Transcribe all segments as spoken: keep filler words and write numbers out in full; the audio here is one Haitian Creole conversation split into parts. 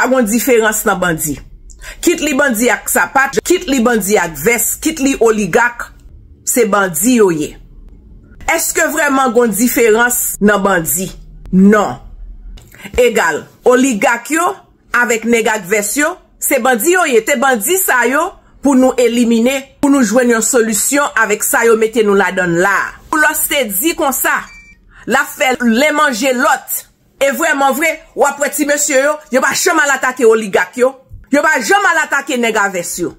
Pa gon diferans nan bandi. Kit li bandi ak sapat, kit li bandi ak vès, kit li oligak, se bandi yo ye. Èske vrèman gon diferans nan bandi? Non. Egal, oligak yo avèk nèg ak vès yo, se bandi yo ye. Te bandi sa yo pou nou elimine, pou nou jwenn yon solisyon avèk sa yo mete nou ladann la. Boulos te di konsa, l ap fè len manje lòt. E vrèman vre, w ap wè ti mesye yo, yo pa janm al atake oligak yo. Yo pa janm al atake nèg a vès yo.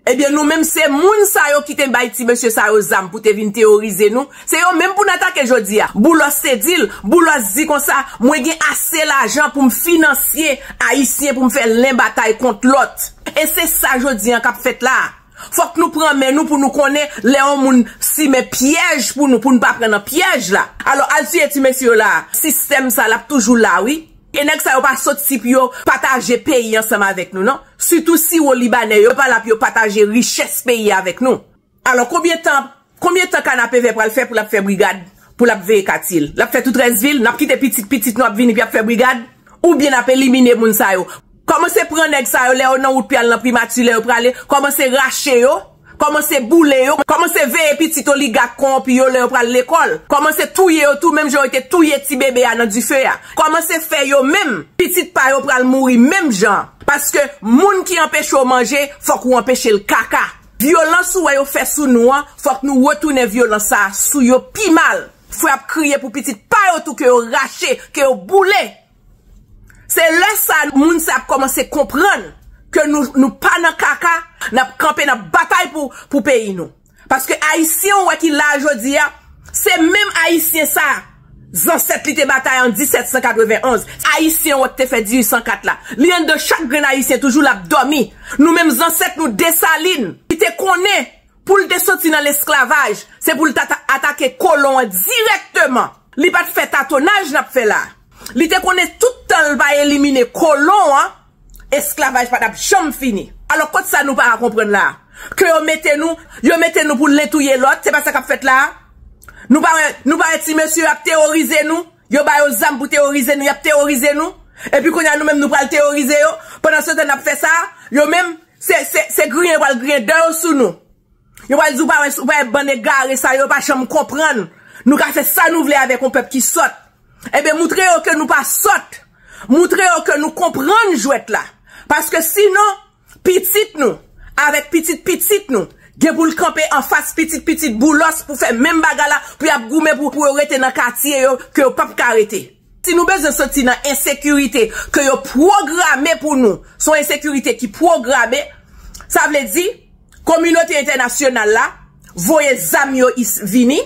Ebyen, nou menm, se moun sa yo ki te bay ti mesye sa yo zam pou te vin teworize nou. Se yo menm pou n atake jodi a. Boulos te di l, Boulos di konsa, mwen gen ase lajan pou m finansye Ayisyen pou m fè len batay kont lòt. E se sa jodi an k ap fèt la a. Fòk nou pran men nou pou nou konnen lè yon moun simen pyèj pou nou, pou n pa pran nan pyèj la. Alò, al tiye ti mesye yo la. Sistèm sa l ap toujou la, wi. E nèg sa yo pa soti pou yo pataje peyi ansanm avèk nou, non. Sitou siwo libanè yo, yo pa la pou yo pataje richès peyi avèk nou. Alò, konbyen tan, konbyen tan Kanapevè pral fè pou l ap fè brigad, pou l ap veye katye l? L ap fè tout rès vil? N ap kite pitit pitit nou ap vini pou y ap fè brigad? Oubyen n ap elimine moun sa yo? Kòmanse pran nèg sa yo lè yo nan wout pou y al nan primati, lè yo prale, kòmanse rache yo, kòmanse boule yo, kòmanse veye pitit oligak kowonpi yo lè yo pral lekòl, kòmanse touye yo tou menm jan yo te touye ti bebe a nan dife a, kòmanse fè yo menm, pitit pa yo pral mouri menm jan. Paske moun ki anpeche w manje, fòk ou anpeche l kaka. Vyolans ou wè yo fè sou nou an, fòk nou retounen vyolans sa a sou yo pi mal. Frè ap kriye pou pitit pa yo tou ke yo rache, ke yo boule. Se lè sa a moun sa ap kòmanse konprann ke nou, nou pa nan kaka, n ap kanpe, n ap batay pou, pou peyi nou. Paske Ayisyen ou wè ki la jodi a, se menm Ayisyen sa a, zansèt li te batay an disèt san katrevenn onz. Ayisyen ou wè ki te fè dizuit san kat la. Li anndan chak grenn Ayisyen toujou l ap dòmi. Nou menm zansèt nou Desalin, li te konnen pou l te soti nan lesklavaj, se pou l ta, ta atake kolon an dirèkteman. Li pa t fè tatonaj n ap fè la. Li te konnen tout tan l pa elimine kolon an, esklavaj pa t ap janm fini. Alò, kot sa nou pa ka konprann la? Ke yo mete nou, yo mete nou pou len touye lòt, se pa sa k ap fèt la? Nou pa wè, nou pa wè ti mesye yo ap teworize nou? Yo ba yo zam pou teworize nou, y ap teworize nou. Epi kounye a nou menm nou pral teworize yo. Pandan se tan n ap fè sa, yo menm, se, se, se griyen yo pral griyen dan yo sou nou. Yo pral di w pa wè, w pa wè bann egare sa yo, yo pa janm konprann. Nou ka fè sa nou vle avèk yon pèp ki sòt. Ebyen, moutre yo ke nou pa sòt. Moutre yo ke nou konprann jwèt la. Paske sinon, pitit nou, avèk pitit pitit nou, gen pou l kanpe anfas pitit pitit Boulos pou fè menm bagay la, pou y ap goumen pou, pou yo rete nan katye yo, ke yo p ap ka rete. Si nou bezwen soti nan ensekirite ke yo pwograme pou nou, se yon ensekirite ki pwograme, sa vle di, kominote entènasyonal la voye zam yo is-, vini,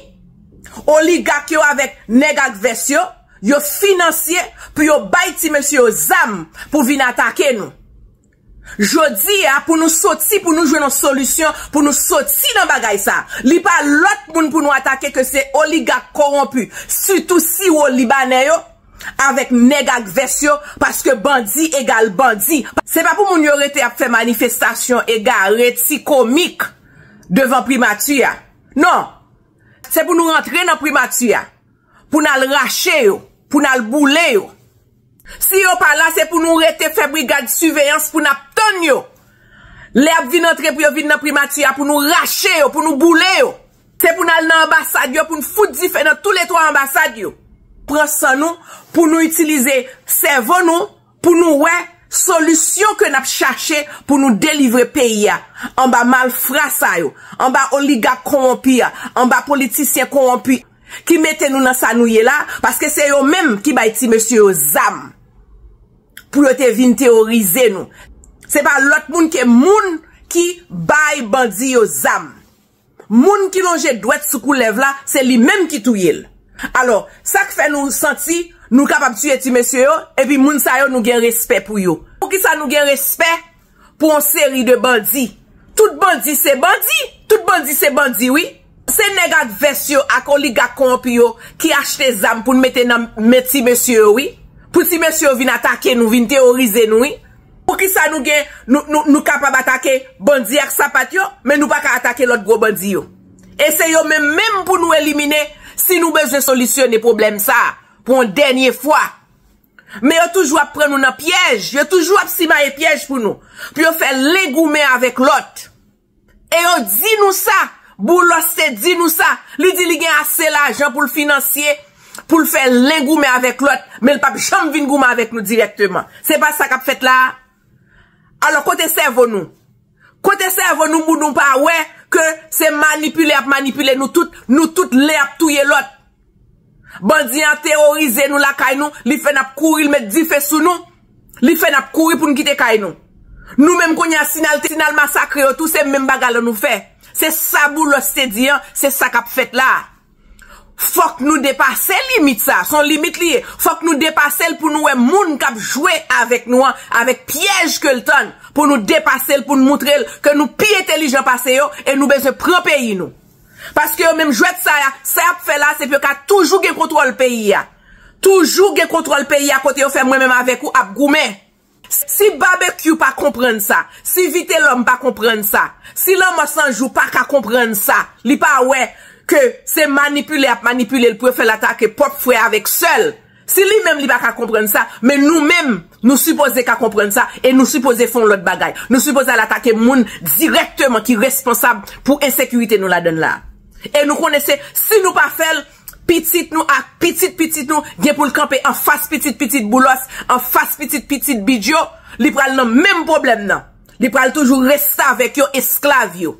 oligak yo avèk nèg ak vès yo, yo finansye pou yo bay ti mesye yo zam pou vin atake nou. Jodi a, pou nou soti, pou nou jwenn yon solisyon, pou nou soti nan bagay sa, li pa lòt moun pou nou atake ke se oligak kowonpi, sitou siwo libanè yo, avèk nèg ak vès yo, paske bandi egal bandi. Se pa pou moun yo rete ap fè manifestasyon egare, ti komik devan primati a. Non. Se pou nou rantre nan primati a, pou n al rache yo, pou n al boule yo. Si yo pa la, se pou nou rete fè brigad siveyans pou n ap tann yo. Lè y ap vin antre pou yo vin nan primati a, pou nou rache yo, pou nou boule yo. Se pou n al nan anbasad yo, pou n fout dife nan toulètwa anbasad yo. Pran san nou, pou nou itilize sèvo nou, pou nou wè solisyon ke n ap chache pou nou delivre peyi a anba malfra sa yo, anba oligak kowonpi a, anba politisyen kowonpi ki mete nou nan sa nou ye la, paske se yo menm ki bay ti mesye yo zam pou yo te vin teworize nou. Se pa lòt moun ke moun ki bay bandi yo zam. Moun ki lonje dwèt sou koulèv la, se li menm ki touye l. Alò, sa k fè nou santi nou kapab tiye ti mesye yo, epi moun sa yo nou gen respè pou yo? Poukisa nou gen respè pou yon seri de bandi? Tout bandi se bandi, tout bandi se bandi, wi. Se nèg ak vès yo, ak oligak kowonpi yo ki achte zam pou n mete nan men ti mesye yo, wi. Pou ti mesye yo vin atake nou, vin teworize nou, wi. Poukisa nou gen, nou, nou, nou kapab atake bandi ak sapat yo, men nou pa ka atake lòt gwo bandi yo? E se yo menm menm pou nou elimine si nou bezwen solisyone pwoblèm sa a pou yon dènye fwa. Men yo toujou ap pran nou nan pyèj. Yo toujou ap simaye pyèj pou nou. Pou yo fè len goumen avèk lòt. E yo di nou sa. Boulos te di nou sa. Li di li gen ase lajan pou l finansye, pou l fè len goumen avèk lòt, men l p ap janm vin goumen avèk nou dirèkteman. Se pa sa k ap fèt la a? Alò, kote sèvo nou? Kote sèvo nou pou nou pa wè ke se manipile y ap manipile nou tout, nou tout len ap touye lòt? Bandi an teworize nou lakay nou, li fè n ap kouri, l met dife sou nou. Li fè n ap kouri pou n kite kay nou. Nou menm kounye a, si n al, si n al masakre yo tou, se menm bagay la nou fè. Se sa Boulos te di an, se sa k ap fèt la a. Fòk nou depase limit sa, se yon limit li ye. Fòk nou depase l pou nou wè moun k ap jwe avèk nou an, avèk pyèj ke l tann, pou nou depase l, pou n montre l ke nou pi entèlijan pase yo e nou bezwen pran peyi nou. Paske yo menm jwèt sa a, sa y ap fè la, se pou yo ka toujou gen kontwòl peyi a. Toujou gen kontwòl peyi a kote yo fè mwen menm avèk ou ap goumen. Si Babekyou pa konprann sa, si Vitelòm pa konprann sa, si Lanmò San Jou pa ka konprann sa, li pa wè ke se manipile y ap manipile l pou yo fè l atake pwòp frè avèk sè l. Si li menm li pa ka konprann sa, men nou menm, nou sipoze ka konprann sa e nou sipoze fè yon lòt bagay. Nou sipoze al atake moun dirèkteman ki responsab pou ensekirite nou ladann la. E nou konnen se, si nou pa fè l, pitit nou ak pitit pitit nou gen pou l kanpe anfas pitit pitit Boulos, anfas pitit pitit Bidjo, li pral nan menm pwoblèm nan. Li pral toujou reste avèk yo, esklav yo.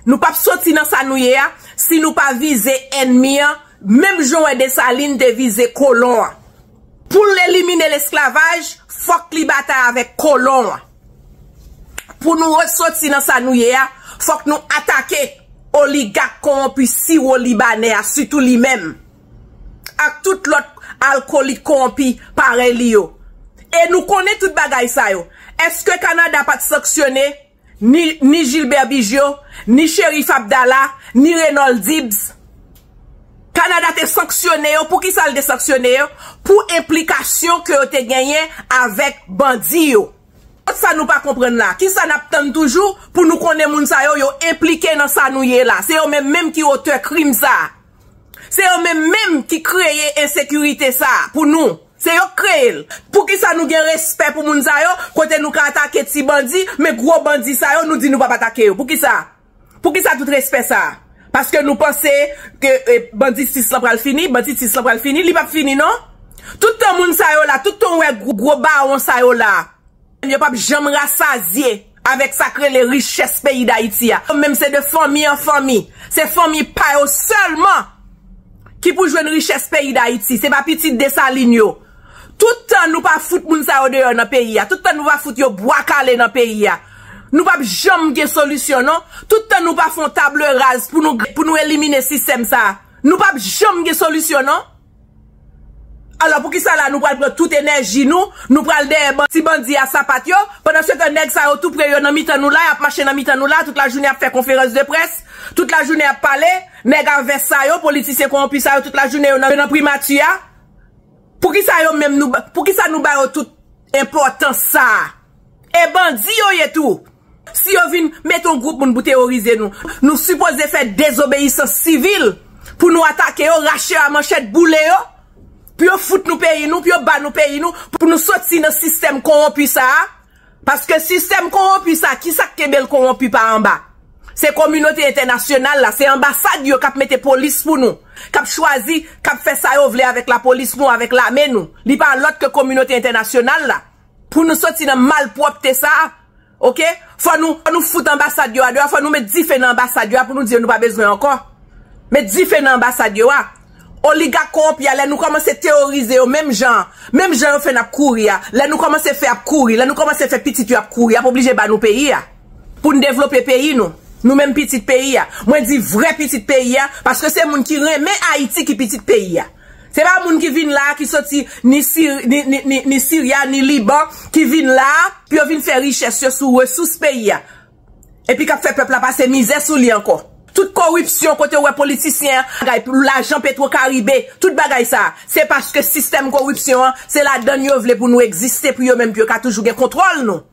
Nou p ap soti nan sa nou ye a si nou pa vize ènmi an, menm jan w wè Desalin te vize kolon an. Pou l elimine lesklavaj, fòk li batay avèk kolon an. Pou nou resoti nan sa nou ye a, fòk nou atake oligak kowonpi siwo libanè a, sitou li menm, ak tout lòt alkolik kowonpi parèy li yo. E nou konnen tout bagay sa yo. Èske Kanada pa t sanksyone ni, ni Gilbert Bigio, ni Cherif Abdallah, ni Raynold Dibs? Kanada te sanksyone yo. Pou ki sa l te sanksyone yo? Pou enplikasyon ke yo te genyen avèk bandi yo. Sa nou pa konprann la. Kisa n ap tann toujou pou nou konnen moun sa yo, yo enplike nan sa nou ye la? Se yo menm menm ki otè krim sa a. Se yo menm menm ki kreye ensekirite sa a pou nou. Se yo k kreye l. Poukisa nou gen respè pou moun sa yo, kote nou ka atake ti bandi, men gwo bandi sa yo, nou di nou p ap atake yo? Poukisa? Poukisa tout respè sa a? Paske nou panse ke, e, banditis lan pral fini, banditis lan pral fini, li p ap fini non. Tout tan moun sa yo la, tout tan w wè gwo, gwo bawon sa yo la, yo p ap janm rasazye avèk sa k rele richès peyi Dayiti a. Menm se de fanmi an fanmi. Se fanmi pa yo sèlman ki pou jwenn richès peyi Dayiti. Se pa pitit Desalin yo. Tout tan nou pa fout moun sa yo deyò nan peyi a, tout tan nou pa fout yo bwa kale nan peyi a, nou p ap janm gen solisyon non. Tout tan nou pa fè yon table rase pou nou, pou nou elimine sistèm sa a, nou p ap janm gen solisyon non. Alò, poukisa la nou pral pran tout enèji nou, nou pral dèyè ban-, ti bandi a sapat yo, pandan se tan nèg sa yo tou pre yo nan mitan nou la, y ap mache nan mitan nou la, tout lajounen y ap fè konferans de près, tout lajounen y ap pale, nèg a vès sa yo, politisyen kowonpi sa yo, tout lajounen yo nan, yo nan primati a? Poukisa yo menm nou ba, poukisa nou ba yo tout enpòtans sa a? E bandi yo ye tou. Si yo vin mete yon gwoup moun pou teworize nou, nou sipoze fè dezobeyisans sivil pou nou atake yo, rache yo a manchèt, boule yo, pou yo fout nou peyi nou, pou yo ba nou peyi nou, pou nou soti nan sistèm kowonpi sa a. Paske sistèm kowonpi sa, kisa k kenbe l kowonpi pa anba? Se kominote entènasyonal la, se anbasad yo k ap mete polis pou nou, k ap chwazi, k ap fè sa yo vle avèk lapolis nou, avèk lame nou. Li pa lòt ke kominote entènasyonal la. Pou nou soti nan malpwòpte sa a, oke? Fò nou, fò nou fout anbasad yo a deyò, fò nou met dife nan anbasad yo a pou nou di yo nou pa bezwen ankò. Met dife nan anbasad yo a. Oligak kowonpi a, lè nou kòmanse teworize yo menm jan, menm jan yo fè n ap kouri a, lè nou kòmanse fè ap kouri, lè nou kòmanse fè pitit yo ap kouri, y ap oblije ba nou peyi a. Pou n devlope peyi nou, nou menm pitit peyi a. Mwen di vrè pitit peyi a, paske se moun ki renmen Ayiti ki pitit peyi a. Se pa moun ki vin la a, ki soti ni Siri, ni, ni, ni, ni Sirya, ni Liban, ki vin la a, pou yo vin fè richès yo sou resous peyi a. Epi k ap fè pèp la pase mizè sou li ankò. Tout kowipsyon kote w wè politisyen an, bagay pou lajan Petwo Karibe, tout bagay sa, se paske sistèm kowipsyon an, se ladann yo vle pou nou egziste, pou yo menm, pou yo ka toujou gen kontwòl nou.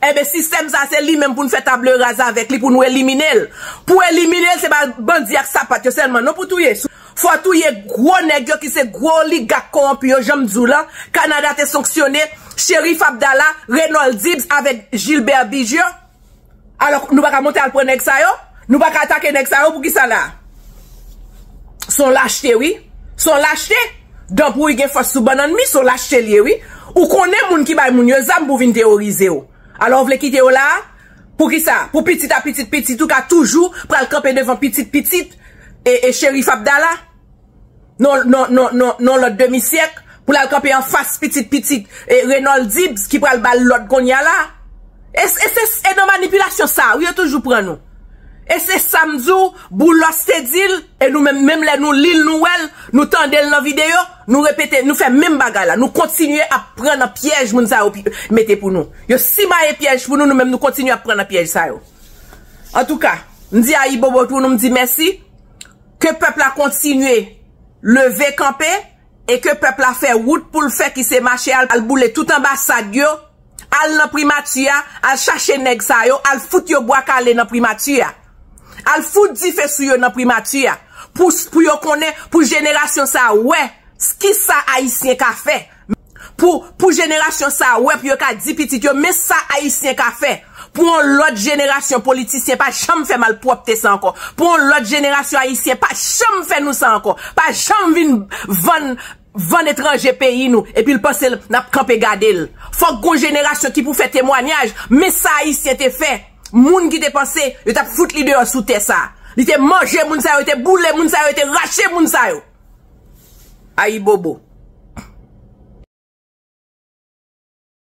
Enben, sistèm sa, se li menm pou n fè table rase avèk li, pou nou elimine l. Pou elimine l, se pa bandi ak sapat yo sèlman, non, pou touye. Fò touye gwo nèg yo ki se gwo oligak kowonpi yo, jan m di w lan. Kanada te sanksyone Cherif Abdallah, Raynold Dibs avèk Gilbert Bigio. Alò, nou pa ka monte al pran nèg sa yo? Nou pa ka atake nèg sa yo pou kisa la? Se yon lachte, wi. Se yon lachte. Dan pouri gen fòs sou bannann mi, se yon lachte l ye, wi. Ou konnen moun ki bay moun yo zam pou vin teworize w. Alò, ou vle kite yo la a? Pou kisa? Pou pitit a pitit pitit ou ka toujou pral kanpe devan pitit pitit e, e Cherif Abdallah? Non, non, non, non, non, lòt demi syèk pou l al kanpe anfas pitit pitit e Raynold Dibs ki pral ba l lòd kounye a la. E, e, se, e nan manipilasyon sa a, wi, yo toujou pran nou. E se sa m di w, Boulos te di l, e nou menm, menm lè nou li l, nou wè l, nou tande l nan videyo, nou repete, nou fè menm bagay la. Nou kontinye ap pran nan pyèj moun sa yo pi- mete pou nou. Yo simaye pyèj pou nou, nou menm nou kontinye ap pran nan pyèj sa yo. Antouka, m di ayibobo pou nou, m di mèsi. Ke pèp la kontinye leve kanpe e ke pèp la fè wout pou l fè ki se mache al, al boule tout anbasad yo, al nan primati a, al chache nèg sa yo, al fout yo bwa kale nan primati a. Al fout dife sou yo nan primati a. Pou, pou yo konnen, pou jenerasyon sa a wè kisa Ayisyen ka fè. Pou, pou jenerasyon sa a wè, pou yo ka di pitit yo, men sa Ayisyen ka fè. Pou yon lòt jenerasyon politisyen pa janm fè malpwòpte sa ankò. Pou yon lòt jenerasyon Ayisyen pa janm fè nou sa ankò. Pa janm vin vann, vann etranje peyi nou, epi l panse l, n ap kanpe gade l. Fòk gon jenerasyon ki pou fè temwanyaj, men sa Ayisyen te fè. Moun ki te panse yo t ap fout li deyò sou tè sa a. Li te manje moun sa yo, te boule moun sa yo, te rache moun sa yo. Ayibobo.